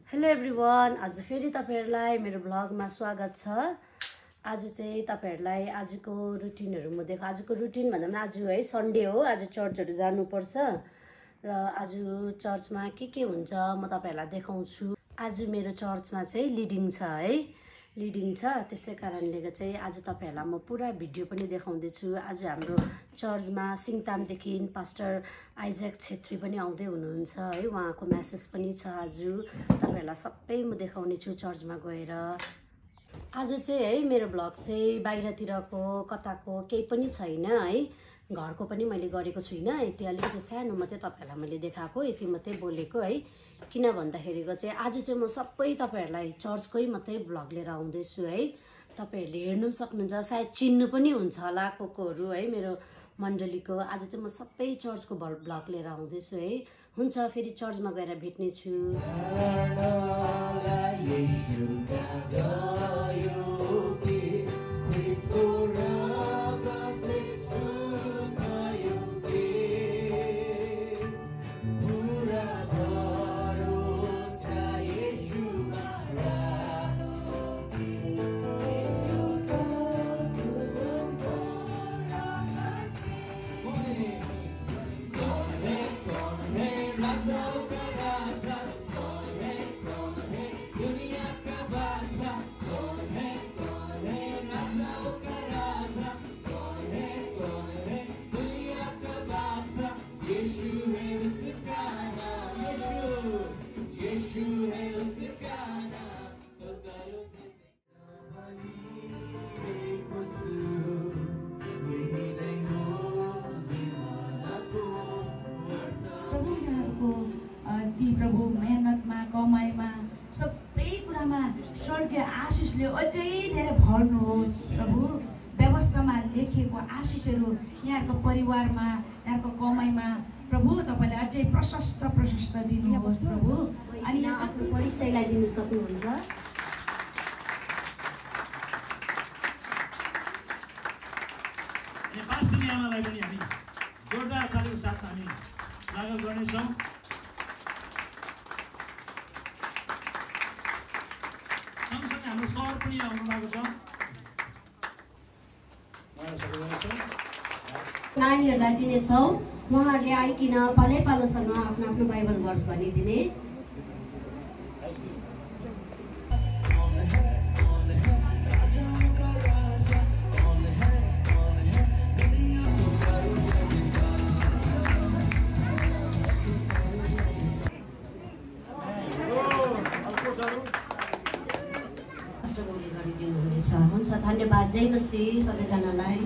Hello everyone, आज फेरि तपाईहरुलाई मेरो ब्लगमा स्वागत छ। आज चाहिँ तपाईहरुलाई आजको रुटिनहरु म देखाउ। आजको रुटिन भन्दा पनि आज है सन्डे हो, आज चर्चहरु जानु पर्छ र आज चर्चमा के हुन्छ म तपाईहरुलाई देखाउँछु। आज मेरो चर्चमा चाहिँ लिडिङ छ है, लिडिङ छ, त्यसै कारणले चाहिँ आज तपाईहरुलाई म पुरा भिडियो पनि देखाउँदै छु। आज हाम्रो चर्चमा सिङतामदेखि पास्टर आइजक छेत्री पनि आउँदै हुनुहुन्छ है, उहाँको मेसेज पनि छ। आज तपाईहरुलाई सबै म देखाउने छु चर्चमा गएर। आज चाहिँ है मेरो ब्लग चाहिँ बाहिरतिरको कताको केही पनि छैन है, घरको पनि मैले गरेको छुइनँ। यति अलिकति सानो मात्रै तपाईहरुलाई मैले देखाएको, यति मात्रै बोलेको है। किन भन्दाखेरिको चाहिँ आज चाहिँ म सबै तपाईहरुलाई चर्चकै मात्रै ब्लग लिएर आउँदैछु है। तपाईहरुले हेर्नु पनि सक्नुहुन्छ, सायद चिन्नु पनि हुन्छ होला कोकोहरु है मेरो मण्डलीको। आज चाहिँ म सबै चर्चको ब्लग लिएर आउँदैछु है। हुन्छ, फेरि चर्चमा गएर भेट्ने छु। प्रभु मेहनतमा कमाइमा सबै कुरामा स्वर्गीय आशिषले अझै धेरै भर्नुहोस्। प्रभु व्यवस्थामा लेखिएको आशिषहरू यहाँको परिवारमा, यहाँको कमाइमा प्रभु तपाईले अझै प्रशस्त दिनुहोस् प्रभु। अनि आफ्नो परिचयलाई दिनु सक्नुहुन्छ। अनि पास्टर आमालाई पनि हामी जोरदार तालीको साथ हामी स्वागत गर्नेछौँ। सँगसँगै हाम्रो सर पनि आउनु भएको छ। नानीहरूलाई दिनेछौँ, उहाँहरूले आइकिन पालैपालोसँग आफ्नो आफ्नो बाइबल वर्स भनिदिने। हुन्छ, धन्यवाद। जय मसीह सबैजनालाई।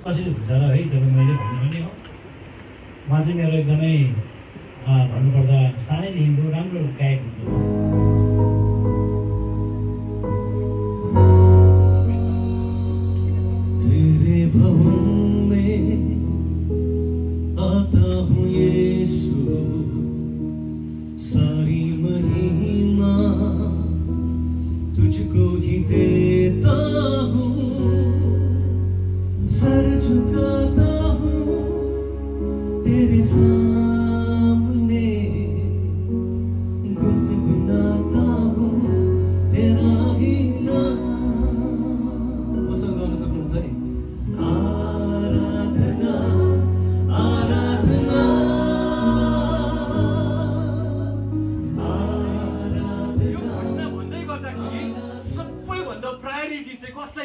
कसरी हुन्छ र है, जब मैले भन्नु पनि हो, उहाँ चाहिँ मेरो एकदमै भन्नुपर्दा सानैदेखिको राम्रो गायक हुन्थ्यो।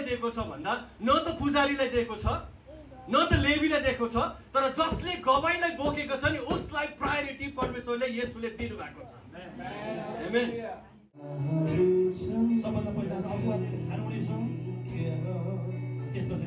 दिएको छ भन्दा न त पुजारीलाई दिएको छ, न त लेवीलाई दिएको छ, तर जसले गवाईलाई बोकेको छ नि उसलाई प्रायोरिटी परमेश्वरले येशूले दिनु भएको छ। आमेन। सबभन्दा पहिला अगुवाले हार्मोनियम, त्यसपछि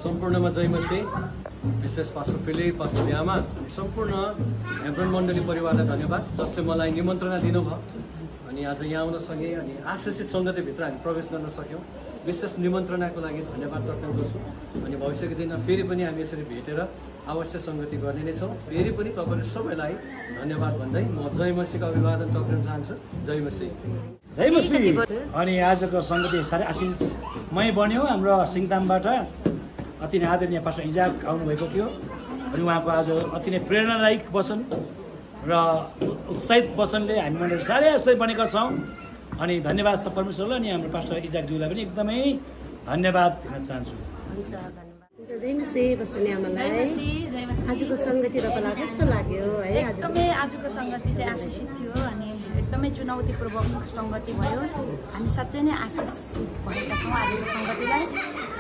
सम्पूर्णमा जय मसीह। विशेष पास्टर फिलिप, पास्टर ल्यामा अनि सम्पूर्ण हेब्रोन मण्डली परिवारलाई धन्यवाद जसले मलाई निमन्त्रणा दिनुभयो अनि आज यहाँ आउनसँगै अनि आशिषित सङ्गतिभित्र हामी प्रवेश गर्न सक्यौँ। विशेष निमन्त्रणाको लागि धन्यवाद टक्राउँदछु अनि भविष्यको दिनमा फेरि पनि हामी यसरी भेटेर अवश्य सङ्गति गर्ने नै छौँ। फेरि पनि तपाईँहरू सबैलाई धन्यवाद भन्दै म जय मसीहको अभिवादन टक्राउन चाहन्छु। जय मसीह। जय मसीह। अनि आजको सङ्गति साह्रै आशिषमय बन्यो। हाम्रो सिङतामबाट अति नै आदरणीय पास्टर इजाक आउनुभएको थियो अनि उहाँको आज अति नै प्रेरणादायक वचन र उत्साहित वचनले हामी मण्डली साह्रै उत्साहित बनेका छौँ अनि धन्यवाद छ परमेश्वरलाई अनि हाम्रो पास्टर इजाकज्यूलाई पनि एकदमै धन्यवाद दिन चाहन्छु। हुन्छ, धन्यवाद। हुन्छ, जय मसीह। बस्ने आमालाई आजको सङ्गति तपाईँलाई कस्तो लाग्यो है? एकदमै आजको सङ्गति चाहिँ आशिषित थियो अनि एकदमै चुनौतीपूर्वक सङ्गति भयो। हामी साँच्चै नै आशिषित भएका छौँ आजको सङ्गतिलाई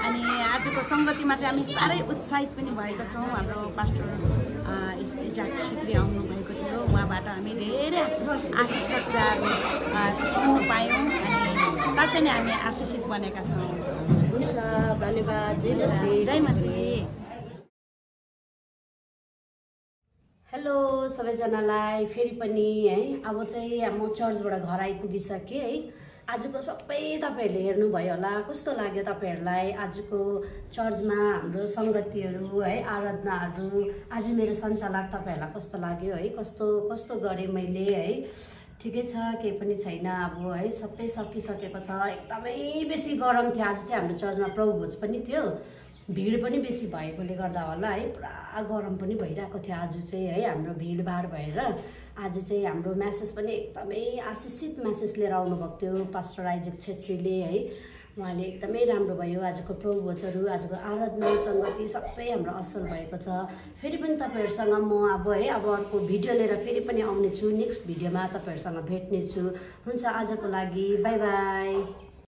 अनि आजको सङ्गतिमा चाहिँ हामी साह्रै उत्साहित पनि भएका छौँ। हाम्रो पास्टर इजाक छेत्री आउनुभएको थियो, उहाँबाट हामी धेरै आशिषका कुराहरू सुन्नु पायौँ अनि साँच्चै नै हामी आशिषित बनेका छौँ। हुन्छ, धन्यवाद। जय मसीह। जय मसीह। हेलो सबैजनालाई फेरि पनि है। अब चाहिँ म चर्चबाट घर आइपुगिसकेँ है। आजको सबै तपाईँहरूले हेर्नुभयो होला, कस्तो लाग्यो तपाईँहरूलाई आजको चर्चमा हाम्रो सङ्गतिहरू है, आराधनाहरू। आज मेरो सञ्चालक तपाईँहरूलाई कस्तो लाग्यो है? कस्तो कस्तो गरेँ मैले है? ठिकै छ, केही पनि छैन अब है, सबै सकिसकेको छ। एकदमै बेसी गरम थियो आज चाहिँ हाम्रो चर्चमा, प्रभु भोज पनि थियो, भिड पनि बेसी भएकोले गर्दा होला है, पुरा गरम पनि भइरहेको थियो आज चाहिँ है। हाम्रो भिडभाड भएर आज चाहिँ हाम्रो म्यासेज पनि एकदमै आशिषित म्यासेज लिएर आउनुभएको थियो पास्टर आइजक छेत्रीले है। उहाँले एकदमै राम्रो भयो। आजको प्रभु भोजहरू, आजको आराधना सङ्गति सबै हाम्रो असल भएको छ। फेरि पनि तपाईँहरूसँग म अब है अब अर्को भिडियो लिएर फेरि पनि आउनेछु। नेक्स्ट भिडियोमा तपाईँहरूसँग भेट्नेछु। हुन्छ, आजको लागि बाई बाई।